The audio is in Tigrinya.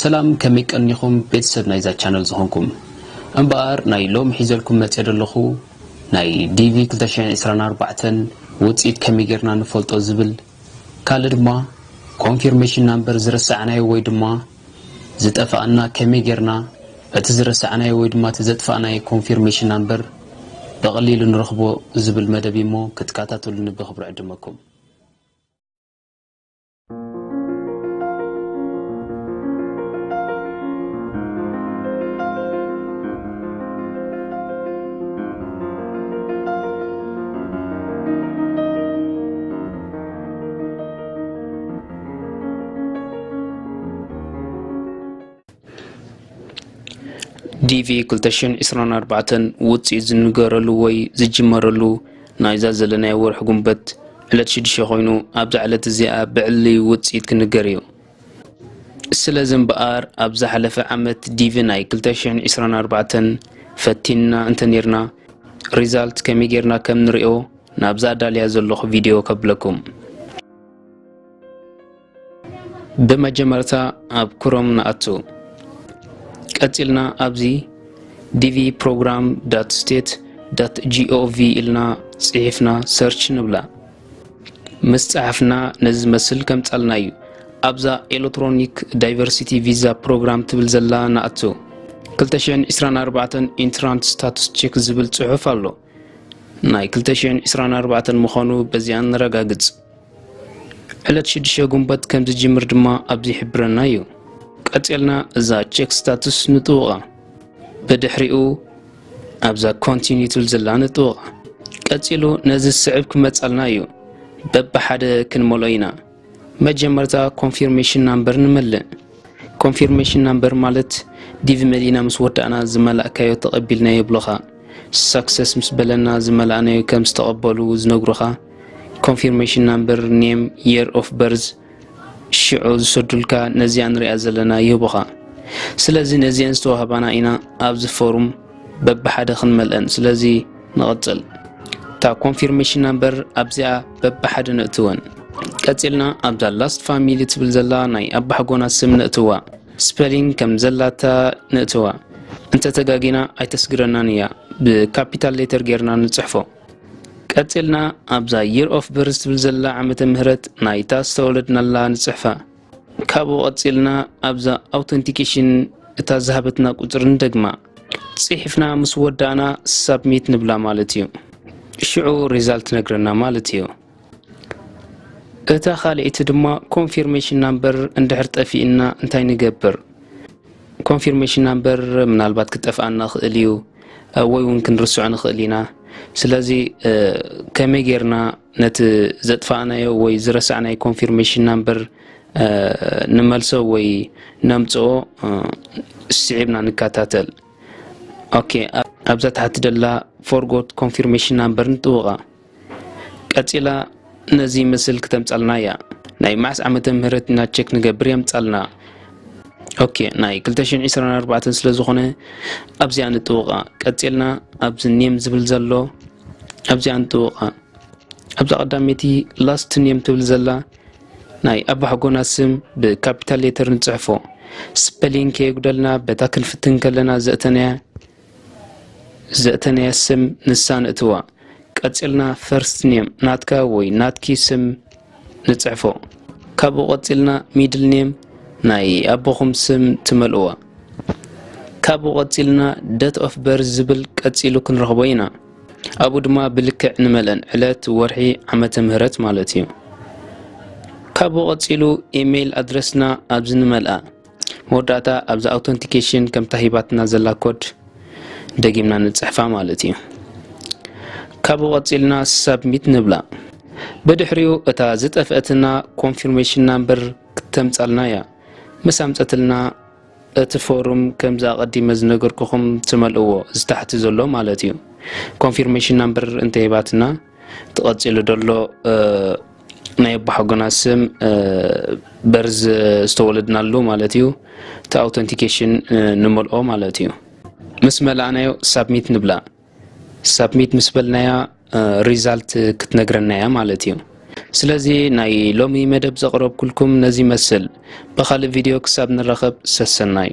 ሰላም፣ ከመይ ቀኒኹም ቤተሰብ ናይዛ ቻነል ዝኾንኩም? እምበኣር ናይ ሎም ሒዘልኩም መጽየ ዘለኹ ናይ ዲቪ ክልተ ሽሕን ዕስራን ኣርባዕተን ውጽኢት ከመይ ጌርና ንፈልጦ ዝብል፣ ካልእ ድማ ኮንፊርሜሽን ናምበር ዝረሳዕናዮ ወይ ድማ ዝጠፋኣና ከመይ ጌርና እቲ ዝረሳዕናዮ ወይ ድማ እቲ ዘጥፋእናዮ ኮንፊርሜሽን ናምበር ብቐሊሉ ንረኽቦ ዝብል መደብ እሞ ክትከታተሉኒ ብኽብሪ ዕድመኩም። ዲቪ ክልተ ሽሕን ዕስራን ኣርባዕተን ውፅኢት ዝንገረሉ ወይ ዝጅመረሉ ናይዛ ዘለናዮ ወርሒ ጉንበት ዕለት ሽዱሽተ ኮይኑ ኣብዛ ዕለት እዚኣ ብዕሊ ውፅኢት ክንገር እዩ። ስለዚ እምበኣር ኣብ ዝሓለፈ ዓመት ዲቪ ናይ ክልተ ሽሕን ዕስራን ኣርባዕተን ፈቲንና እንተኔርና ሪዛልት ከመይ ጌርና ከም ንሪኦ ናብዛ ኣዳልያ ዘለኹ ቪድዮ ከብለኩም። ብመጀመርታ ኣብ ክሮም ንኣቱ። ቀጺልና ኣብዚ ዲቪ ፕሮግራም ዳት ስቴት ዳት ጂኦቪ ኢልና ጽሒፍና ሰርች ንብላ። ምስ ጸሓፍና ነዚ ዝመስል ከምጻልና እዩ። ኣብዛ ኤሌክትሮኒክ ዳይቨርሲቲ ቪዛ ፕሮግራም ትብል ዘላ ንኣቱ። ክልተ ሽሕን ዕስራን ኣርባዕተን ኢንትራንስ ስታቱስ ቼክ ዝብል ጽሑፍ ኣሎ። ናይ ክልተ ሽሕን ዕስራን ኣርባዕተን ምዃኑ በዚኣ ንረጋግጽ። ዕለት ሽዱሽተ ጉንበት ከም ዝጅምር ድማ ኣብዚ ይሕብረና እዩ። ቀጺልና እዛ ቼክ ስታቱስ ንጥውቓ። ብድሕሪኡ ኣብዛ ኮንቲኒዩ ትብል ዘላ ንጥውቓ። ቀጺሉ ነዚ ዝስዕብ ክመጻልና እዩ። በብሓደ ክንመልኦ ኢና። መጀመርታ ኮንፊርሜሽን ናምበር ንመልእ። ኮንፊርሜሽን ናምበር ማለት ዲቪ መሊእና ምስ ወዳእና ዝመላእካዮ ተቐቢልናዮ ይብሉኻ። ሰክሰስ ምስ በለና ዝመላእናዮ ከም ዝተቐበሉ ዝነግሩኻ። ኮንፊርሜሽን ናምበር፣ ኔም፣ የር ኦፍ በርዝ፣ ሽዑ ዝሰዱልካ ነዚኣ ንሪኣ ዘለና ይህቡኻ። ስለዚ ነዚአን ዝተዋህባና ኢና ኣብዚ ፎርም በብሓደ ክንመልአን። ስለዚ ንቐጽል። እታ ኮንፊርሜሽን ናምበር ኣብዚኣ በብሓደ ነእትወን። ቀጺልና ኣብዛ ላስት ፋሚሊ ትብል ዘላ ናይ ኣባሕጎና ስም ነእትዋ። ስፐሊንግ ከም ዘላታ ነእትዋ። እንተ ተጋጊና ኣይተስግረናን እያ። ብካፒታል ሌተር ጌርና ንጽሕፎ። ቀጺልና ኣብዛ የር ኦፍ በርዝ ትብል ዘላ ዓመተ ምህረት ናይታ ዝተወለድናላ ንጽሕፋ። ካብኡ ቀጺልና ኣብዛ ኣውተንቲኬሽን እታ ዝሃበትና ቁጽሪ ንደግማ። ጽሒፍና ምስ ወዳእና ሳብሚት ንብላ ማለት እዩ። ሽዑ ሪዛልት ነግረና ማለት እዩ። እታ ካልኣይቲ ድማ ኮንፊርሜሽን ናምበር እንድሕር ጠፊእና እንታይ ንገብር? ኮንፊርሜሽን ናምበር ምናልባት ክጠፍኣና ይኽእል እዩ፣ እ፣ ወይ እውን ክንርስዖ ንኽእል ኢና። ስለዚ፣ እ፣ ከመይ ጌርና ነቲ ዘጥፋእናዮ ወይ ዝረሳዕናዮ ኮንፊርሜሽን ናምበር፣ እ፣ ንመልሶ ወይ ነምጽኦ፣ እ፣ ስዒብና ንከታተል። ኦኬ፣ ኣብ-፣ ኣብዛ ታሕቲ ደላ ፎርጎት ኮንፊርሜሽን ናምበር ንጥውቓ። ቀጺላ ነዚ ይመስል ክተምጻልና እያ። ናይ መዓስ ዓመተ ምህረት ኢና ቸክ ንገብር የምጻልና። ኦኬ፣ ናይ ክልተ ሽሕን ዕስራን ኣርባዕተን ስለ ዝኾነ ኣብዚኣ ንጥውቓ። ቀጺልና ኣብዚ ኔም ዝብል ዘሎ ኣብዚኣ ንጥውቓ። ኣብዛ ቀዳመይቲ ላስት ኔም ትብል ዘላ ናይ ኣባሕጎና ስም ብካፒታል ሌተር ንጽሕፎ። ስፐሊንግ ከየጉደልና በታ ክንፍትን ከለና ዘእተናያ ዘእተናያ ስም ንሳ ንእትዋ። ቀጺልና ፈርስት ኔም ናትካ ወይ ናትኪ ስም ንጽሕፎ። ካብኡ ቀጺልና ሚድል ኔም ናይ ኣቦኹም ስም ትመልእዋ። ካብኡ ቀጺልና ደት ኦፍ በርዝ ዝብል ቀጺሉ ክንረኽቦ ኢና። ኣብኡ ድማ ብልክዕ ንመልአን ዕለት፣ ወርሒ፣ ዓመተ ምህረት ማለት እዩ። ካብኡ ቀጺሉ ኢሜይል ኣድረስና ኣብዚ ንመልኣ። መወዳእታ ኣብዚ ኣውተንቲኬሽን ከምታ ሂባትና ዘላ ኮድ ደጊምና ንጽሕፋ ማለት እዩ። ካብኡ ቀጺልና ሳብሚት ንብላ። ብድሕሪኡ እታ ዝጠፍአትና ኮንፊርሜሽን ናምበር ክተምጻልና እያ። ምስ ኣምጸትልና እቲ ፎርም ከምዚ ኣቐዲመ ዝነገርኩኹም ትመልእዎ፣ እዚ ታሕቲ ዘሎ ማለት እዩ። ኮንፊርሜሽን ናምበር እንተሂባትና፣ እቲ ቀጺሉ ዘሎ፣ እ፣ ናይ ኣቦሓጎና ስም፣ እ፣ በርዝ ዝተወለድናሉ ማለት እዩ። እቲ ኣውተንቲኬሽን፣ እ፣ ንመልኦ ማለት እዩ። ምስ መላእናዮ ሳብሚት ንብላ። ሳብሚት ምስ በልናያ፣ እ፣ ሪዛልት ክትነግረና እያ ማለት እዩ። ስለዚ ናይ ሎሚ መደብ ዘቕረብኩልኩም ነዚ ይመስል። ብኻልእ ቪድዮ ክሳብ ንራኸብ ሰሰናይ።